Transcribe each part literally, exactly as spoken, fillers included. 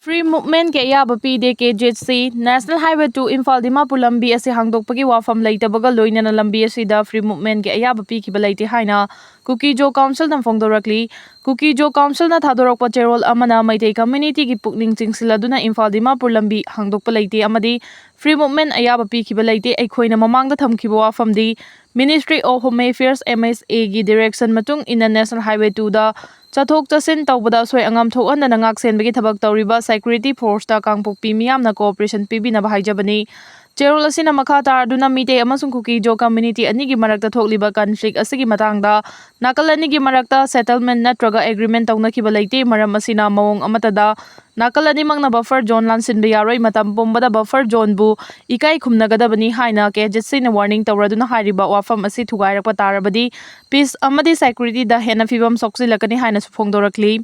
Free movementꯀꯤ ꯑꯌꯥꯕ ꯄꯤꯗꯦ ꯀꯦ Z ꯁꯤ꯫ National Highway two Imphal Dimapur ꯂꯝꯕꯤ ꯑꯁꯤ ꯍꯥꯡꯗꯣꯛꯄꯒꯤ ꯋꯥꯐꯝ ꯂꯩꯇꯕꯒ ꯂꯣꯏꯅꯅ ꯂꯝꯕꯤ ꯑꯁꯤꯗ free movementꯀꯤ ꯑꯌꯥꯕ ꯄꯤꯈꯤꯕ ꯂꯩꯇꯦ ꯍꯥꯏꯅ ꯀꯨꯀꯤ-ꯖꯣ ꯀꯥꯎꯟꯁꯤꯜꯅ ꯐꯣꯡꯗꯣꯔꯛꯂꯤ꯫ ꯀꯨꯀꯤ-ꯖꯣ ꯀꯥꯎꯟꯁꯤꯜꯅ ꯊꯥꯗꯣꯔꯛꯄ ꯆꯦꯔꯣꯜ ꯑꯃꯅ ꯃꯩꯇꯩ communityꯒꯤ ꯄꯨꯛꯅꯤꯡ ꯆꯤꯡꯁꯤꯜꯂꯗꯨꯅ ꯏꯝꯐꯥꯜ ꯗꯤꯃꯥꯄꯨꯔ ꯂꯝꯕꯤ ꯍꯥꯡꯗꯣꯛꯄ ꯂꯩꯇꯦ ꯑꯃꯗꯤ free movement ꯑꯌꯥꯕ ꯄꯤꯈꯤꯕ ꯂꯩꯇꯦ꯫ ꯑꯩꯈꯣꯏꯅ ꯃꯃꯥꯡꯗ ꯊꯝꯈꯤꯕ ꯋꯥꯐꯝꯗꯤ Ministry of Home Affairs, M H Aꯒꯤ direction ꯃꯇꯨꯡ ꯏꯟꯅ National Highway twoꯗ ꯆꯠꯊꯣꯛ ꯆꯠꯁꯤꯟ ꯇꯧꯕꯗ ꯑꯁꯣꯏ ꯑꯉꯥꯝ ꯊꯣꯛꯍꯟꯗꯅ ꯉꯥꯛ ꯁꯦꯟꯕꯒꯤ ꯊꯕꯛ ꯇꯧꯔꯤꯕ security forceꯇ ꯀꯥꯡꯄꯣꯛꯄꯤ ꯃꯤꯌꯥꯝꯅ cooperation ꯄꯤꯕꯤꯅꯕ ꯍꯥꯏꯖꯕꯅꯤ꯫ ꯆꯦꯔꯣꯜ ꯑꯁꯤꯅ ꯃꯈꯥ ꯇꯥꯔꯗꯨꯅ ꯃꯤꯇꯩ ꯑꯃꯁꯨꯡ ꯀꯨꯀꯤ-ꯖꯣ community ꯑꯅꯤꯒꯤ ꯃꯔꯛꯇ ꯊꯣꯛꯂꯤꯕ conflict ꯑꯁꯤꯒꯤ ꯃꯇꯥꯡꯗ ꯅꯥꯀꯜ ꯑꯅꯤꯒꯤ ꯃꯔꯛꯇ settlement ꯅꯠꯇ꯭ꯔꯒ agreement ꯇꯧꯅꯈꯤꯕ ꯂꯩꯇꯦ꯫ ꯃꯔꯝ ꯑꯁꯤꯅ ꯃꯑꯣꯡ ꯑꯃꯠꯇꯗ ꯅꯥꯀꯜ ꯑꯅꯤꯃꯛꯅ buffer zone ꯂꯥꯟꯁꯤꯟꯕ ꯌꯥꯔꯣꯏ꯫ ꯃꯇꯝ ꯄꯨꯝꯕꯗ buffer zoneꯕꯨ ꯏꯀꯥꯏ ꯈꯨꯝꯅꯒꯗꯕꯅꯤ ꯍꯥꯏꯅ ꯀꯦ ꯖꯦꯠ ꯁꯤꯅ warning ꯇꯧꯔꯗꯨꯅ ꯍꯥꯏꯔꯤꯕ ꯋꯥꯐꯝ ꯑꯁꯤ ꯊꯨꯒꯥꯏꯔꯛꯄ ꯇꯥꯔꯕꯗꯤ peace ꯑꯃꯗꯤ securityꯗ ꯍꯦꯟꯅ ꯐꯤꯕꯝ ꯁꯣꯛꯆꯤꯜꯂꯛꯀꯅꯤ ꯍꯥꯏꯅꯁꯨ ꯐꯣꯡꯗꯣꯔꯛꯂꯤ꯫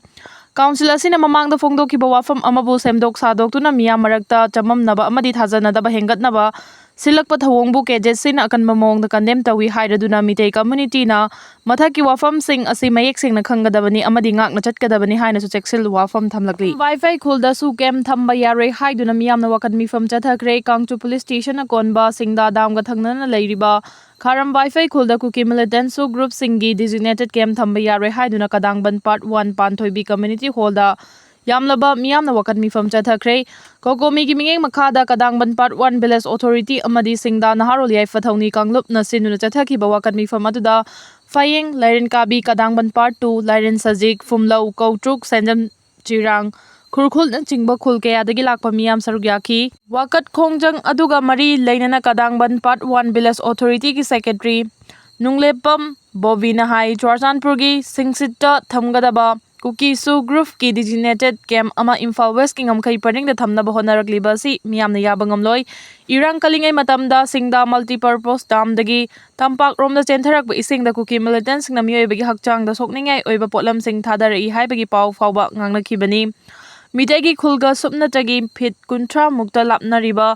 ꯀꯥꯎꯟꯁꯤꯜ ꯑꯁꯤꯅ ꯃꯃꯥꯡꯗ ꯐꯣꯡꯗꯣꯛꯈꯤꯕ ꯋꯥꯐꯝ ꯑꯃꯕꯨ ꯁꯦꯝꯗꯣꯛ ꯁꯥꯗꯣꯛꯇꯨꯅ ꯃꯤꯌꯥꯝ ꯃꯔꯛꯇ ꯆꯃꯝꯅꯕ ꯑꯃꯗꯤ ꯊꯥꯖꯅꯗꯕ ꯍꯦꯟꯒꯠꯅꯕ ꯁꯤꯜꯂꯛꯄ ꯊꯧꯑꯣꯡꯕꯨ ꯀꯦ ꯖꯦꯠ ꯁꯤꯅ ꯑꯀꯟꯕ ꯃꯑꯣꯡꯗ condemn ꯇꯧꯏ ꯍꯥꯏꯔꯗꯨꯅ ꯃꯤꯇꯩ communityꯅ ꯃꯊꯛꯀꯤ ꯋꯥꯐꯝꯁꯤꯡ ꯑꯁꯤ ꯃꯌꯦꯛ ꯁꯦꯡꯅ ꯈꯪꯒꯗꯕꯅꯤ ꯑꯃꯗꯤ ꯉꯥꯛꯅ ꯆꯠꯀꯗꯕꯅꯤ ꯍꯥꯏꯅꯁꯨ ꯆꯦꯛꯁꯤꯜ ꯋꯥꯐꯝ ꯊꯝꯂꯛꯂꯤ꯫ ꯋꯥꯏꯐꯥꯏ ꯈꯨꯜꯗꯁꯨ camp ꯊꯝꯕ ꯌꯥꯔꯣꯏ ꯍꯥꯏꯗꯨꯅ ꯃꯤꯌꯥꯝꯅ ꯋꯥꯀꯠ ꯃꯤꯐꯝ ꯆꯠꯊꯈ꯭ꯔꯦ꯫ ꯀꯥꯡꯆꯨ police station ꯑꯀꯣꯟꯕ ꯁꯤꯡꯗꯥ dam ꯒ ꯊꯪꯅꯅ ꯂꯩꯔꯤꯕ ꯈꯥꯔꯝ ꯋꯥꯏꯐꯥꯏ ꯈꯨꯜꯗ ꯀꯨꯀꯤ militant ꯁꯨ group ꯁꯤꯡꯒꯤ designated camp ꯊꯝꯕ ꯌꯥꯔꯣꯏ ꯍꯥꯏꯗꯨꯅ ꯀꯗꯥꯡꯕꯟ part one ꯄꯥꯟꯊꯣꯏꯕꯤ community hall ꯗ ꯌꯥꯝꯂꯕ ꯃꯤꯌꯥꯝꯅ ꯋꯥꯀꯠ ꯃꯤꯐꯝ ꯆꯠꯊꯈ꯭ꯔꯦ꯫ ꯀꯣꯀꯣꯃꯤꯒꯤ ꯃꯤꯠꯌꯦꯡ ꯃꯈꯥꯗ ꯀꯗꯥꯡꯕꯟ part one village authority ꯑꯃꯗꯤ ꯁꯤꯡꯗꯥ ꯅꯍꯥꯔꯣꯜ ꯌꯥꯏꯐ ꯊꯧꯅꯤ ꯀꯥꯡꯂꯨꯞꯅ ꯁꯤꯟꯗꯨꯅ ꯆꯠꯊꯈꯤꯕ ꯋꯥꯀꯠ ꯃꯤꯐꯝ ꯑꯗꯨꯗ ꯐꯌꯦꯡ, ꯂꯥꯏꯔꯦꯟ ꯀꯥꯕꯤ, ꯀꯗꯥꯡꯕꯟ part two, ꯂꯥꯏꯔꯦꯟ ꯁꯖꯤꯛ, ꯐꯨꯝꯂꯧ, ꯀꯧꯇ꯭ꯔꯨꯛ, ꯁꯦꯟꯖꯝ ꯆꯤꯔꯥꯡ, ꯈꯨꯔꯈꯨꯜꯅꯆꯤꯡꯕ ꯈꯨꯜ ꯀꯌꯥꯗꯒꯤ ꯂꯥꯛꯄ ꯃꯤꯌꯥꯝ ꯁꯔꯨꯛ ꯌꯥꯈꯤ꯫ ꯋꯥꯀꯠ ꯈꯣꯡꯖꯪ ꯑꯗꯨꯒ ꯃꯔꯤ ꯂꯩꯅꯅ ꯀꯗꯥꯡꯕꯟ part one village authority ꯒꯤ secretary ꯅꯨꯡꯂꯦꯞꯄꯝ ꯕꯣꯕꯤꯅ ꯍꯥꯏ, ꯆꯨꯔꯆꯥꯟꯄꯨꯔꯒꯤ ꯁꯤꯡꯁꯤꯠꯇ ꯊꯝꯒꯗꯕ ꯀꯨꯀꯤꯁꯨ group ꯀꯤ designated camp ꯑꯃ ꯏꯝꯐꯥꯜ West ꯀꯤ ꯉꯝꯈꯩ ꯄꯔꯤꯡꯗ ꯊꯝꯅꯕ ꯍꯣꯠꯅꯔꯛꯂꯤꯕ ꯑꯁꯤ ꯃꯤꯌꯥꯝꯅ ꯌꯥꯕ ꯉꯝꯂꯣꯏ꯫ ꯏꯔꯥꯡ ꯀꯜꯂꯤꯉꯩ ꯃꯇꯝꯗ ꯁꯤꯡꯗꯥ multipurpose dam ꯗꯒꯤ ꯇꯝꯄꯥꯛꯔꯣꯝꯗ ꯆꯦꯟꯊꯔꯛꯄ ꯏꯁꯤꯡꯗ ꯀꯨꯀꯤ militant ꯁꯤꯡꯅ ꯃꯤꯑꯣꯏꯕꯒꯤ ꯍꯛꯆꯥꯡꯗ ꯁꯣꯛꯅꯤꯡꯉꯥꯏ ꯑꯣꯏꯕ ꯄꯣꯠꯂꯝꯁꯤꯡ ꯊꯥꯗꯔꯛꯏ ꯍꯥꯏꯕꯒꯤ ꯄꯥꯎ ꯐꯥꯎꯕ ꯉꯥꯡꯅꯈꯤꯕꯅꯤ꯫ ꯃꯤꯇꯩꯒꯤ ꯈꯨꯜꯒ ꯁꯨꯞꯅꯇꯒꯤ feet ꯀꯨꯟꯊ꯭ꯔꯥ ꯃꯨꯛꯇ ꯂꯥꯞꯅꯔꯤꯕ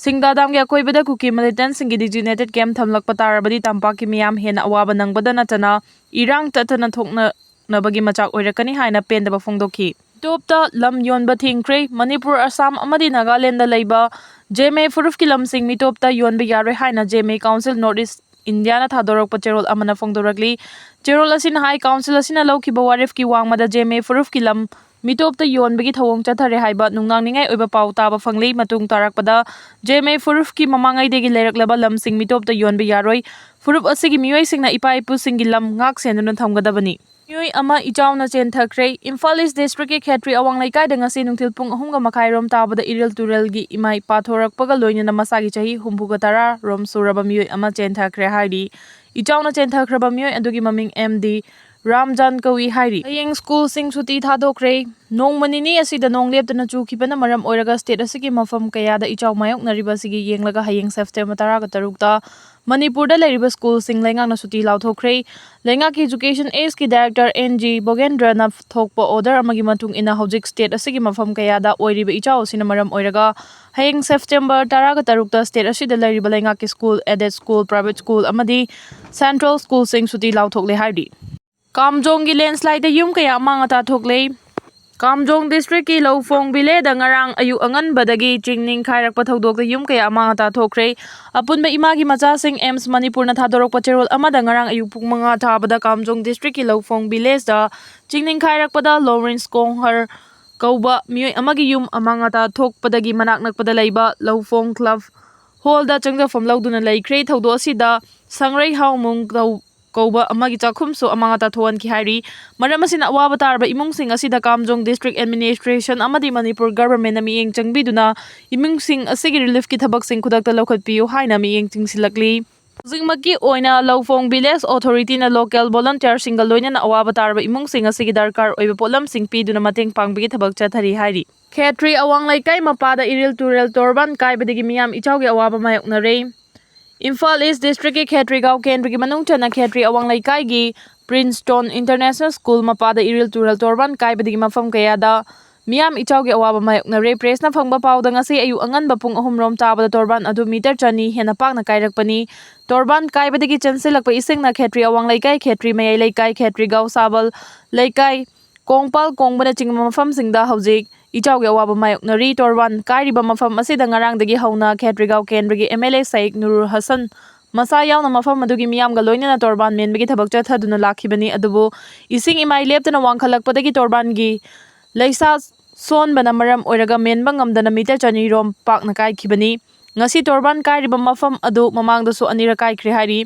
ꯁꯤꯡꯗꯥ dam ꯒꯤ ꯑꯀꯣꯏꯕꯗ ꯀꯨꯀꯤ militant ꯁꯤꯡꯒꯤ designated camp ꯊꯝꯂꯛꯄ ꯇꯥꯔꯕꯗꯤ ꯇꯝꯄꯥꯛꯀꯤ ꯃꯤꯌꯥꯝ ꯍꯦꯟꯅ ꯑꯋꯥꯕ ꯅꯪꯕꯗ ꯅꯠꯇꯅ ꯏꯔꯥꯡ ꯇꯠꯇꯅ ꯊꯣꯛꯅꯅꯕꯒꯤ ꯃꯆꯥꯛ ꯑꯣꯏꯔꯛꯀꯅꯤ ꯍꯥꯏꯅ ꯄꯦꯟꯗꯕ ꯐꯣꯡꯗꯣꯛꯈꯤ꯫ ꯃꯤꯇꯣꯞꯇ ꯂꯝ ꯌꯣꯟꯕ ꯊꯤꯡꯈ꯭ꯔꯦ꯫ ꯃꯅꯤꯄꯨꯔ, ꯑꯁꯥꯝ ꯑꯃꯗꯤ ꯅꯥꯒꯥꯂꯦꯟꯗ ꯂꯩꯕ ꯖꯦꯃꯦ ꯐꯨꯔꯨꯞꯀꯤ ꯂꯝꯁꯤꯡ ꯃꯤꯇꯣꯞꯇ ꯌꯣꯟꯕ ꯌꯥꯔꯣꯏ ꯍꯥꯏꯅ ꯖꯦꯃꯦ ꯀꯥꯎꯟꯁꯤꯜ ꯅꯣꯔꯠ ꯏꯁ ꯏꯟꯗꯤꯌꯥꯅ ꯊꯥꯗꯣꯔꯛꯄ ꯆꯦꯔꯣꯜ ꯑꯃꯅ ꯐꯣꯡꯗꯣꯔꯛꯂꯤ꯫ ꯆꯦꯔꯣꯜ ꯑꯁꯤꯅ ꯍꯥꯏ, ꯀꯥꯎꯟꯁꯤꯜ ꯑꯁꯤꯅ ꯂꯧꯈꯤꯕ ꯋꯥꯔꯦꯞꯀꯤ ꯋꯥꯡꯃꯗ ꯖꯦꯃꯦ ꯐꯨꯔꯨꯞꯀꯤ ꯂꯝ ꯃꯤꯇꯣꯞꯇ ꯌꯣꯟꯕꯒꯤ ꯊꯧꯑꯣꯡ ꯆꯠꯊꯔꯦ ꯍꯥꯏꯕ ꯅꯨꯡꯅꯥꯡꯅꯤꯡꯉꯥꯏ ꯑꯣꯏꯕ ꯄꯥꯎ ꯇꯥꯕ ꯐꯪꯂꯤ꯫ ꯃꯇꯨꯡ ꯇꯥꯔꯛꯄꯗ ꯖꯦꯃꯦ ꯐꯨꯔꯨꯞꯀꯤ ꯃꯃꯥꯡꯉꯩꯗꯒꯤ ꯂꯩꯔꯛꯂꯕ ꯂꯝꯁꯤꯡ ꯃꯤꯇꯣꯞꯇ ꯌꯣꯟꯕ ꯌꯥꯔꯣꯏ꯫ ꯐꯨꯔꯨꯞ ꯑꯁꯤꯒꯤ ꯃꯤꯑꯣꯏꯁꯤꯡꯅ ꯏꯄꯥ ꯏꯄꯨꯁꯤꯡꯒꯤ ꯂꯝ ꯉꯥꯛ ꯁꯦꯟꯗꯨꯅ ꯊꯝꯒꯗꯕꯅꯤ꯫ ꯃꯤꯑꯣꯏ ꯑꯃ ꯏꯆꯥꯎꯅ ꯆꯦꯟꯊꯈ꯭ꯔꯦ꯫ ꯏꯝꯐꯥꯜ ꯏꯁ ꯗꯤꯁꯇ꯭ꯔꯤꯛꯀꯤ ꯈꯦꯇ꯭ꯔꯤ ꯑꯋꯥꯡ ꯂꯩꯀꯥꯏꯗ ꯉꯁꯤ ꯅꯨꯡꯊꯤꯜ ꯄꯨꯡ ꯑꯍꯨꯝꯒ ꯃꯈꯥꯏ ꯔꯣꯝ ꯇꯥꯕꯗ ꯏꯔꯤꯜ ꯇꯨꯔꯦꯜꯒꯤ ꯏꯃꯥꯏ ꯄꯥꯊꯣꯔꯛꯄꯒ ꯂꯣꯏꯅꯅ ꯃꯁꯥꯒꯤ ꯆꯍꯤ ꯍꯨꯝꯐꯨꯒ ꯇꯔꯥ ꯔꯣꯝ ꯁꯨꯔꯕ ꯃꯤꯑꯣꯏ ꯑꯃ ꯆꯦꯟꯊꯈ꯭ꯔꯦ ꯍꯥꯏꯔꯤ꯫ ꯏꯆꯥꯎꯅ ꯆꯦꯟꯊꯈ꯭ꯔꯕ ꯃꯤꯑꯣꯏ ꯑꯗꯨꯒꯤ ꯃꯃꯤꯡ ꯑꯦꯝ ꯗꯤ ꯔꯥꯝꯖꯥꯟ ꯀꯧꯏ ꯍꯥꯏꯔꯤ꯫ ꯍꯌꯦꯡ ꯁ꯭ꯀꯨꯜꯁꯤꯡ ꯁꯨꯇꯤ ꯊꯥꯗꯣꯛꯈ꯭ꯔꯦ꯫ ꯅꯣꯡꯃ ꯅꯤꯅꯤ ꯑꯁꯤꯗ ꯅꯣꯡ ꯂꯦꯞꯇꯅ ꯆꯨꯈꯤꯕꯅ ꯃꯔꯝ ꯑꯣꯏꯔꯒ ꯁ꯭ꯇꯦꯠ ꯑꯁꯤꯒꯤ ꯃꯐꯝ ꯀꯌꯥꯗ ꯏꯆꯥꯎ ꯃꯥꯌꯣꯛꯅꯔꯤꯕ ꯑꯁꯤꯒꯤ ꯌꯦꯡꯂꯒ ꯍꯌꯦꯡ ꯁꯦꯞꯇꯦꯝꯕꯔ ꯇꯔꯥꯒ ꯇꯔꯨꯛꯇ ꯃꯅꯤꯄꯨꯔꯗ ꯂꯩꯔꯤꯕ ꯁ꯭ꯀꯨꯜꯁꯤꯡ ꯂꯩꯉꯥꯛꯅ ꯁꯨꯇꯤ ꯂꯥꯎꯊꯣꯛꯈ꯭ꯔꯦ꯫ ꯂꯩꯉꯥꯛꯀꯤ ꯏꯖꯨꯀꯦꯁꯟ ꯑꯦꯖꯀꯤ ꯗꯥꯏꯔꯦꯛꯇꯔ ꯑꯦꯟ ꯖꯤ ꯕꯣꯒꯦꯟꯗ꯭ꯔꯅ ꯊꯣꯛꯄ ꯑꯣꯔꯗꯔ ꯑꯃꯒꯤ ꯃꯇꯨꯡ ꯏꯟꯅ ꯍꯧꯖꯤꯛ ꯁ꯭ꯇꯦꯠ ꯑꯁꯤꯒꯤ ꯃꯐꯝ ꯀꯌꯥꯗ ꯑꯣꯏꯔꯤꯕ ꯏꯆꯥꯎ ꯑꯁꯤꯅ ꯃꯔꯝ ꯑꯣꯏꯔꯒ ꯍꯌꯦꯡ ꯁꯦꯞꯇꯦꯝꯕꯔ ꯇꯔꯥꯒ ꯇꯔꯨꯛꯇ ꯁ꯭ꯇꯦꯠ ꯑꯁꯤꯗ ꯂꯩꯔꯤꯕ ꯂꯩꯉꯥꯛꯀꯤ school, aided school, private school ꯑꯃꯗꯤ ꯁꯦꯟꯇ꯭ꯔꯦꯜ ꯁ꯭ꯀꯨꯜꯁꯤꯡ ꯁꯨꯇꯤ ꯂꯥꯎꯊꯣꯛꯂꯦ ꯍꯥꯏꯔꯤ꯫ ꯀꯥꯝꯖꯣꯡꯒꯤ ꯂꯦꯟꯁ꯭ꯂꯥꯏꯗꯇ ꯌꯨꯝ ꯀꯌꯥ ꯑꯃꯥꯡ ꯑꯇꯥ ꯊꯣꯛꯂꯦ꯫ ꯀꯥꯝꯖꯣꯡ ꯗꯤꯁꯇ꯭ꯔꯤꯛꯀꯤ ꯂꯧꯐꯣꯡ ꯚꯤꯂꯦꯖꯗ ꯉꯔꯥꯡ ꯑꯌꯨꯛ ꯑꯉꯟꯕꯗꯒꯤ ꯆꯤꯡ ꯅꯤꯡꯈꯥꯏꯔꯛꯄ ꯊꯧꯗꯣꯛꯇ ꯌꯨꯝ ꯀꯌꯥ ꯑꯃꯥꯡ ꯑꯇꯥ ꯊꯣꯛꯈ꯭ꯔꯦ꯫ ꯑꯄꯨꯟꯕ ꯏꯃꯥꯒꯤ ꯃꯆꯥꯁꯤꯡ ꯑꯦꯝꯁ ꯃꯅꯤꯄꯨꯔꯅ ꯊꯥꯗꯣꯔꯛꯄ ꯆꯦꯔꯣꯜ ꯑꯃꯗ ꯉꯔꯥꯡ ꯑꯌꯨꯛ ꯄꯨꯡ ꯃꯉꯥ ꯊꯥꯕꯗ ꯀꯥꯝꯖꯣꯡ ꯗꯤꯁꯇ꯭ꯔꯤꯛꯀꯤ ꯂꯧꯐꯣꯡ ꯚꯤꯂꯦꯖꯇ ꯆꯤꯡ ꯅꯤꯡꯈꯥꯏꯔꯛꯄꯗ ꯂꯣꯔꯦꯟꯁ ꯀꯣꯡꯍꯔ ꯀꯧꯕ ꯃꯤꯑꯣꯏ ꯑꯃꯒꯤ ꯌꯨꯝ ꯑꯃꯥꯡ ꯑꯇꯥ ꯊꯣꯛꯄꯗꯒꯤ ꯃꯅꯥꯛ ꯅꯛꯄꯗ ꯂꯩꯕ ꯂꯧꯐꯣꯡ ꯀ꯭ꯂꯕ ꯍꯣꯜꯗ ꯆꯪꯖꯐꯝ ꯂꯧꯗꯨꯅ ꯂꯩꯈ꯭ꯔꯦ꯫ ꯊꯧꯗꯣꯛ ꯑꯁꯤꯗ ꯁꯪꯔꯩ ꯍꯥꯎꯃꯨꯡ ꯀꯧ-, ꯀꯧꯕ ꯑꯃꯒꯤ ꯆꯥꯛꯈꯨꯝꯁꯨ ꯑꯃꯥꯡ ꯑꯇꯥ ꯊꯣꯛꯍꯟꯈꯤ ꯍꯥꯏꯔꯤ꯫ ꯃꯔꯝ ꯑꯁꯤꯅ ꯑꯋꯥꯕ ꯇꯥꯔꯕ ꯏꯃꯨꯡꯁꯤꯡ ꯑꯁꯤꯗ ꯀꯥꯝꯖꯣꯡ ꯗꯤꯁꯇ꯭ꯔꯤꯛ ꯑꯦꯗꯃꯤꯅꯤꯁꯇ꯭ꯔꯦꯁꯟ ꯑꯃꯗꯤ ꯃꯅꯤꯄꯨꯔ ꯒꯚꯔꯟꯃꯦꯟꯠꯅ ꯃꯤꯠꯌꯦꯡ ꯆꯪꯕꯤꯗꯨꯅ ꯏꯃꯨꯡꯁꯤꯡ ꯑꯁꯤꯒꯤ ꯔꯤꯂꯤꯐꯀꯤ ꯊꯕꯛꯁꯤꯡ ꯈꯨꯗꯛꯇ ꯂꯧꯈꯠꯄꯤꯌꯨ ꯍꯥꯏꯅ ꯃꯤꯠꯌꯦꯡ ꯆꯤꯡꯁꯤꯜꯂꯛꯂꯤ꯫ ꯍꯧꯖꯤꯛꯃꯛꯀꯤ ꯑꯣꯏꯅ ꯂꯧꯐꯣꯡ ꯚꯤꯂꯦꯖ ꯑꯣꯊꯣꯔꯤꯇꯤꯅ ꯂꯣꯀꯦꯜ ꯚꯣꯂꯨꯟꯇꯤꯌꯔꯁꯤꯡꯒ ꯂꯣꯏꯅꯅ ꯑꯋꯥꯕ ꯇꯥꯔꯕ ꯏꯃꯨꯡꯁꯤꯡ ꯑꯁꯤꯒꯤ ꯗꯔꯀꯥꯔ ꯑꯣꯏꯕ ꯄꯣꯠꯂꯝꯁꯤꯡ ꯄꯤꯗꯨꯅ ꯃꯇꯦꯡ ꯄꯥꯡꯕꯒꯤ ꯊꯕꯛ ꯆꯠꯊꯔꯤ ꯍꯥꯏꯔꯤ꯫ ꯈꯦꯇ꯭ꯔꯤ ꯑꯋꯥꯡ ꯂꯩꯀꯥꯏ ꯃꯄꯥꯗ ꯏꯔꯤꯜ ꯇꯨꯔꯦꯜ ꯇꯣꯔꯕꯥꯟ ꯀꯥꯏꯕꯗꯒꯤ ꯃꯤꯌꯥꯝ ꯏꯆꯥꯎꯒꯤ ꯑꯋꯥꯕ ꯃꯥꯌꯣꯛꯅꯔꯦ꯫ ꯏꯝꯐꯥꯜ ꯏꯁ ꯗꯤꯁꯇ꯭ꯔꯤꯛꯀꯤ ꯈꯦꯇ꯭ꯔꯤꯒꯥꯎ ꯀꯦꯟꯗ꯭ꯔꯒꯤ ꯃꯅꯨꯡ ꯆꯟꯅ ꯈꯦꯇ꯭ꯔꯤ ꯑꯋꯥꯡ ꯂꯩꯀꯥꯏꯒꯤ ꯄ꯭ꯔꯤꯟꯁꯇꯣꯟ ꯏꯟꯇꯔꯅꯦꯁꯅꯦꯜ ꯁ꯭ꯀꯨꯜ ꯃꯄꯥꯗ ꯏꯔꯤꯜ ꯇꯨꯔꯦꯜ ꯇꯣꯔꯕꯥꯟ ꯀꯥꯏꯕꯗꯒꯤ ꯃꯐꯝ ꯀꯌꯥꯗ ꯃꯤꯌꯥꯝ ꯏꯆꯥꯎꯒꯤ ꯑꯋꯥꯕ ꯃꯥꯌꯣꯛꯅꯔꯦ꯫ ꯄ꯭ꯔꯦꯁꯅ ꯐꯪꯕ ꯄꯥꯎꯗ ꯉꯁꯤ ꯑꯌꯨꯛ ꯑꯉꯟꯕ ꯄꯨꯡ ꯑꯍꯨꯝ ꯔꯣꯝ ꯇꯥꯕꯗ ꯇꯣꯔꯕꯥꯟ ꯑꯗꯨ ꯃꯤꯇꯔ ꯆꯅꯤ ꯍꯦꯟꯅ ꯄꯥꯛꯅ ꯀꯥꯏꯔꯛꯄꯅꯤ꯫ ꯇꯣꯔꯕꯥꯟ ꯀꯥꯏꯕꯗꯒꯤ ꯆꯦꯟꯁꯤꯜꯂꯛꯄ ꯏꯁꯤꯡꯅ ꯈꯦꯇ꯭ꯔꯤ ꯑꯋꯥꯡ ꯂꯩꯀꯥꯏ, ꯈꯦꯇ꯭ꯔꯤ ꯃꯌꯥꯏ ꯂꯩꯀꯥꯏ, ꯈꯦꯇ꯭ꯔꯤꯒꯥꯎ ꯁꯥꯕꯜ ꯂꯩꯀꯥꯏ, ꯀꯣꯡꯄꯥꯜ ꯀꯣꯡꯕꯅꯆꯤꯡꯕ ꯃꯐꯝꯁꯤꯡꯗ ꯍꯧꯖꯤꯛ ꯏꯆꯥꯎꯒꯤ ꯑꯋꯥꯕ ꯃꯥꯌꯣꯛꯅꯔꯤ꯫ ꯇꯣꯔꯕꯥꯟ ꯀꯥꯏꯔꯤꯕ ꯃꯐꯝ ꯑꯁꯤꯗ ꯉꯔꯥꯡꯗꯒꯤ ꯍꯧꯅ ꯈꯦꯇ꯭ꯔꯤꯒꯥꯎ ꯀꯦꯟꯗ꯭ꯔꯒꯤ M L A ꯁꯥꯏꯛ ꯅꯨꯔꯨꯜ ꯍꯁꯟ ꯃꯁꯥ ꯌꯥꯎꯅ ꯃꯐꯝ ꯑꯗꯨꯒꯤ ꯃꯤꯌꯥꯝꯒ ꯂꯣꯏꯅꯅ ꯇꯣꯔꯕꯥꯟ ꯃꯦꯟꯕꯒꯤ ꯊꯕꯛ ꯆꯠꯊꯗꯨꯅ ꯂꯥꯛꯈꯤꯕꯅꯤ꯫ ꯑꯗꯨꯕꯨ ꯏꯁꯤꯡ ꯏꯃꯥꯏ ꯂꯦꯞꯇꯅ ꯋꯥꯡꯈꯠꯂꯛꯄꯗꯒꯤ ꯇꯣꯔꯕꯥꯟꯒꯤ ꯂꯩꯁꯥ ꯁꯣꯟꯕꯅ ꯃꯔꯝ ꯑꯣꯏꯔꯒ ꯃꯦꯟꯕ ꯉꯝꯗꯅ ꯃꯤꯇꯔ ꯆꯅꯤ ꯔꯣꯝ ꯄꯥꯛꯅ ꯀꯥꯏꯈꯤꯕꯅꯤ꯫ ꯉꯁꯤ ꯇꯣꯔꯕꯥꯟ ꯀꯥꯏꯔꯤꯕ ꯃꯐꯝ ꯑꯗꯨ ꯃꯃꯥꯡꯗꯁꯨ ꯑꯅꯤꯔꯛ ꯀꯥꯏꯈ꯭ꯔꯦ ꯍꯥꯏꯔꯤ꯫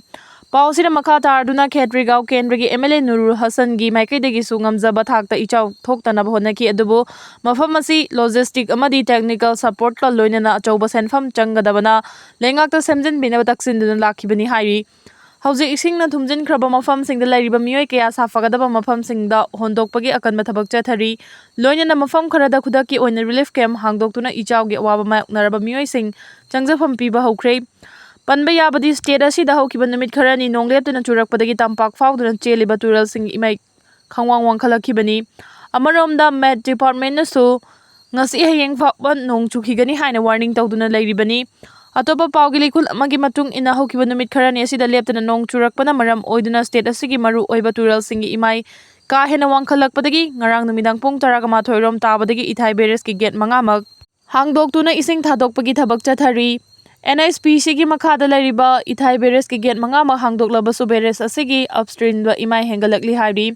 ꯄꯥꯎ ꯑꯁꯤꯅ ꯃꯈꯥ ꯇꯥꯔꯗꯨꯅ ꯈꯦꯇ꯭ꯔꯤꯒꯥꯎ ꯀꯦꯟꯗ꯭ꯔꯒꯤ M L A ꯅꯨꯔꯨꯜ ꯍꯁꯟꯒꯤ ꯃꯥꯏꯀꯩꯗꯒꯤꯁꯨ ꯉꯝꯖꯕ ꯊꯥꯛꯇ ꯏꯆꯥꯎ ꯊꯣꯛꯇꯅꯕ ꯍꯣꯠꯅꯈꯤ꯫ ꯑꯗꯨꯕꯨ ꯃꯐꯝ ꯑꯁꯤ ꯂꯣꯖꯤꯁꯇꯤꯛ ꯑꯃꯗꯤ ꯇꯦꯛꯅꯤꯀꯦꯜ ꯁꯄꯣꯔꯠꯀ ꯂꯣꯏꯅꯅ ꯑꯆꯧꯕ ꯁꯦꯟꯐꯝ ꯆꯪꯒꯗꯕꯅ ꯂꯩꯉꯥꯛꯇ ꯁꯦꯝꯖꯤꯟꯕꯤꯅꯕ ꯇꯛꯁꯤꯟꯗꯨꯅ ꯂꯥꯛꯈꯤꯕꯅꯤ ꯍꯥꯏꯔꯤ꯫ ꯍꯧꯖꯤꯛ ꯏꯁꯤꯡꯅ ꯊꯨꯝꯖꯤꯟꯈ꯭ꯔꯕ ꯃꯐꯝꯁꯤꯡꯗ ꯂꯩꯔꯤꯕ ꯃꯤꯑꯣꯏ ꯀꯌꯥ ꯁꯥꯐꯒꯗꯕ ꯃꯐꯝꯁꯤꯡꯗ ꯍꯣꯟꯗꯣꯛꯄꯒꯤ ꯑꯀꯟꯕ ꯊꯕꯛ ꯆꯠꯊꯔꯤ꯫ ꯂꯣꯏꯅꯅ ꯃꯐꯝ ꯈꯔꯗ ꯈꯨꯗꯛꯀꯤ ꯑꯣꯏꯅ ꯔꯤꯂꯤꯐ ꯀꯦꯝꯞ ꯍꯥꯡꯗꯣꯛꯇꯨꯅ ꯏꯆꯥꯎꯒꯤ ꯑꯋꯥꯕ ꯃꯥꯌꯣꯛꯅꯔꯕ ꯃꯤꯑꯣꯏꯁꯤꯡ ꯆꯪꯖꯐꯝ ꯄꯤꯕ ꯍꯧꯈ꯭ꯔꯦ꯫ ꯄꯟꯕ ꯌꯥꯕꯗꯤ, ꯁ꯭ꯇꯦꯠ ꯑꯁꯤꯗ ꯍꯧꯈꯤꯕ ꯅꯨꯃꯤꯠ ꯈꯔꯅꯤ ꯅꯣꯡ ꯂꯦꯞꯇꯅ ꯆꯨꯔꯛꯄꯗꯒꯤ ꯇꯝꯄꯥꯛ ꯐꯥꯎꯗꯨꯅ ꯆꯦꯜꯂꯤꯕ ꯇꯨꯔꯦꯜꯁꯤꯡꯒꯤ ꯏꯃꯥꯏ ꯈꯪꯋꯥꯡ ꯋꯥꯡꯈꯠꯂꯛꯈꯤꯕꯅꯤ꯫ ꯑꯃꯔꯣꯝꯗ, ꯃꯦꯠ ꯗꯤꯄꯥꯔꯠꯃꯦꯟꯅꯁꯨ ꯉꯁꯤ ꯍꯌꯦꯡ ꯐꯥꯎꯕ ꯅꯣꯡ ꯆꯨꯈꯤꯒꯅꯤ ꯍꯥꯏꯅ ꯋꯥꯔꯅꯤꯡ ꯇꯧꯗꯨꯅ ꯂꯩꯔꯤꯕꯅꯤ꯫ ꯑꯇꯣꯞꯄ ꯄꯥꯎꯒꯤ ꯂꯩꯈꯨꯜ ꯑꯃꯒꯤ ꯃꯇꯨꯡ ꯏꯟꯅ, ꯍꯧꯈꯤꯕ ꯅꯨꯃꯤꯠ ꯈꯔꯅꯤ ꯑꯁꯤꯗ ꯂꯦꯞꯇꯅ ꯅꯣꯡ ꯆꯨꯔꯛꯄꯅ ꯃꯔꯝ ꯑꯣꯏꯗꯨꯅ ꯁ꯭ꯇꯦꯠ ꯑꯁꯤꯒꯤ ꯃꯔꯨ ꯑꯣꯏꯕ ꯇꯨꯔꯦꯜꯁꯤꯡꯒꯤ ꯏꯃꯥꯏ ꯀꯥ ꯍꯦꯟꯅ ꯋꯥꯡꯈꯠꯂꯛꯄꯗꯒꯤ ꯉꯔꯥꯡ ꯅꯨꯃꯤꯗꯥꯡ ꯄꯨꯡ ꯇꯔꯥꯒ ꯃꯥꯊꯣꯏ ꯔꯣꯝ ꯇꯥꯕꯗꯒꯤ ꯏꯊꯥꯏ ꯕꯦꯔꯦꯖꯀꯤ ꯒꯦꯠ ꯃꯉꯥꯃꯛ ꯍꯥꯡꯗꯣꯛꯇꯨꯅ ꯏꯁꯤꯡ ꯊꯥꯗꯣꯛꯄꯒꯤ ꯊꯕꯛ ꯆꯠꯊꯔꯤ꯫ N H P Cꯒꯤ ꯃꯈꯥꯗ ꯂꯩꯔꯤꯕ ꯏꯊꯥꯏ ꯕꯦꯔꯦꯖꯀꯤ ꯒꯦꯠ ꯃꯉꯥꯃꯛ ꯍꯥꯡꯗꯣꯛꯂꯕꯁꯨ ꯕꯦꯔꯦꯖ ꯑꯁꯤꯒꯤ ꯑꯞꯁ꯭ꯇ꯭ꯔꯤꯝꯗ ꯏꯃꯥꯏ ꯍꯦꯟꯒꯠꯂꯛꯂꯤ ꯍꯥꯏꯔꯤ꯫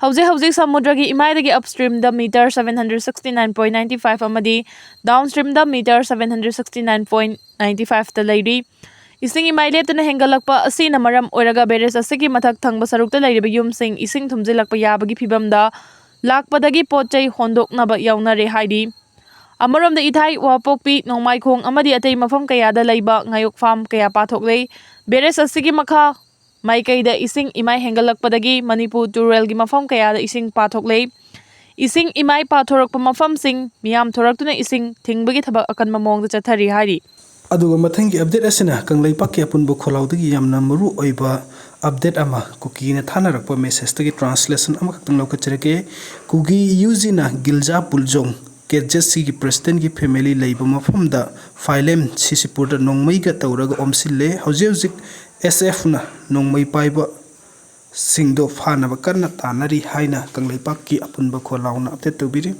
ꯍꯧꯖꯤꯛ ꯍꯧꯖꯤꯛ ꯁꯃꯨꯗ꯭ꯔꯒꯤ ꯏꯃꯥꯏꯗꯒꯤ ꯑꯞꯁ꯭ꯇ꯭ꯔꯤꯝꯗ metre seven hundred sixty nine point ninety five ꯑꯃꯗꯤ ꯗꯥꯎꯟꯁ꯭ꯇ꯭ꯔꯤꯝꯗ metre seven hundred sixty nine point ninety fiveꯇ ꯂꯩꯔꯤ꯫ ꯏꯁꯤꯡ ꯏꯃꯥꯏ ꯂꯦꯞꯇꯅ ꯍꯦꯟꯒꯠꯂꯛꯄ ꯑꯁꯤꯅ ꯃꯔꯝ ꯑꯣꯏꯔꯒ ꯕꯦꯔꯦꯖ ꯑꯁꯤꯒꯤ ꯃꯊꯛ ꯊꯪꯕ ꯁꯔꯨꯛꯇ ꯂꯩꯔꯤꯕ ꯌꯨꯝꯁꯤꯡ ꯏꯁꯤꯡ ꯊꯨꯝꯖꯤꯜꯂꯛꯄ ꯌꯥꯕꯒꯤ ꯐꯤꯚꯝꯗ ꯂꯥꯛꯄꯗꯒꯤ ꯄꯣꯠ ꯆꯩ ꯍꯣꯟꯗꯣꯛꯅꯕ ꯌꯥꯎꯅꯔꯦ ꯍꯥꯏꯔꯤ꯫ ꯑꯃꯔꯣꯝꯗ ꯏꯊꯥꯏ ꯋꯥꯄꯣꯛꯄꯤ, ꯅꯣꯡꯃꯥꯏꯈꯣꯡ ꯑꯃꯗꯤ ꯑꯇꯩ ꯃꯐꯝ ꯀꯌꯥꯗ ꯂꯩꯕ ꯉꯥꯌꯣꯛ ꯐꯥꯝ ꯀꯌꯥ ꯄꯥꯊꯣꯛꯂꯦ꯫ ꯕꯦꯔꯦꯖ ꯑꯁꯤꯒꯤ ꯃꯈꯥ ꯃꯥꯏꯀꯩꯗ ꯏꯁꯤꯡ ꯏꯃꯥꯏ ꯍꯦꯟꯒꯠꯂꯛꯄꯗꯒꯤ ꯃꯅꯤꯄꯨꯔ ꯇꯨꯔꯦꯜꯒꯤ ꯃꯐꯝ ꯀꯌꯥꯗ ꯏꯁꯤꯡ ꯄꯥꯊꯣꯛꯂꯦ꯫ ꯏꯁꯤꯡ ꯏꯃꯥꯏ ꯄꯥꯊꯣꯔꯛꯄ ꯃꯐꯝꯁꯤꯡ ꯃꯤꯌꯥꯝ ꯊꯣꯔꯛꯇꯨꯅ ꯏꯁꯤꯡ ꯊꯤꯡꯕꯒꯤ ꯊꯕꯛ ꯑꯀꯟꯕ ꯃꯑꯣꯡꯗ ꯆꯠꯊꯔꯤ ꯍꯥꯏꯔꯤ꯫ ꯑꯗꯨꯒ ꯃꯊꯪꯒꯤ ꯑꯞꯗꯦꯠ ꯑꯁꯤꯅ ꯀꯪꯂꯩꯄꯥꯛꯀꯤ ꯑꯄꯨꯟꯕ ꯈꯣꯜꯂꯥꯎꯗꯒꯤ ꯌꯥꯝꯅ ꯃꯔꯨ ꯑꯣꯏꯕ ꯑꯞꯗꯦꯠ ꯑꯃ ꯀꯨꯀꯤꯅ ꯊꯥꯅꯔꯛꯄ ꯃꯦꯁꯦꯖꯇꯒꯤ ꯇ꯭ꯔꯥꯟꯁꯂꯦꯁꯟ ꯑꯃꯈꯛꯇꯪ ꯂꯧꯈꯠꯆꯔꯛꯀꯦ꯫ ꯀꯨꯀꯤ ꯌꯨꯖꯤꯅ ꯒꯤꯜꯖꯥ ꯄꯨꯜꯖꯣꯡ, ꯀꯦ ꯖꯦꯠ ꯁꯤꯒꯤ ꯄ꯭ꯔꯦꯁꯤꯗꯦꯟꯒꯤ ꯐꯦꯃꯤꯂꯤ ꯂꯩꯕ ꯃꯐꯝꯗ ꯐꯥꯏꯂꯦꯝ ꯁꯤꯁꯤꯄꯨꯔꯗ ꯅꯣꯡꯃꯩꯒ ꯇꯧꯔꯒ ꯑꯣꯝꯁꯤꯜꯂꯦ꯫ ꯍꯧꯖꯤꯛ ꯍꯧꯖꯤꯛ S F ꯅ ꯅꯣꯡꯃꯩ ꯄꯥꯏꯕ ꯁꯤꯡꯗꯣ ꯐꯥꯅꯕ ꯀꯟꯅ ꯇꯥꯟꯅꯔꯤ ꯍꯥꯏꯅ ꯀꯪꯂꯩꯄꯥꯛꯀꯤ ꯑꯄꯨꯟꯕ ꯈꯣꯜꯂꯥꯎꯅ ꯑꯞꯗꯦꯠ ꯇꯧꯕꯤꯔꯤ꯫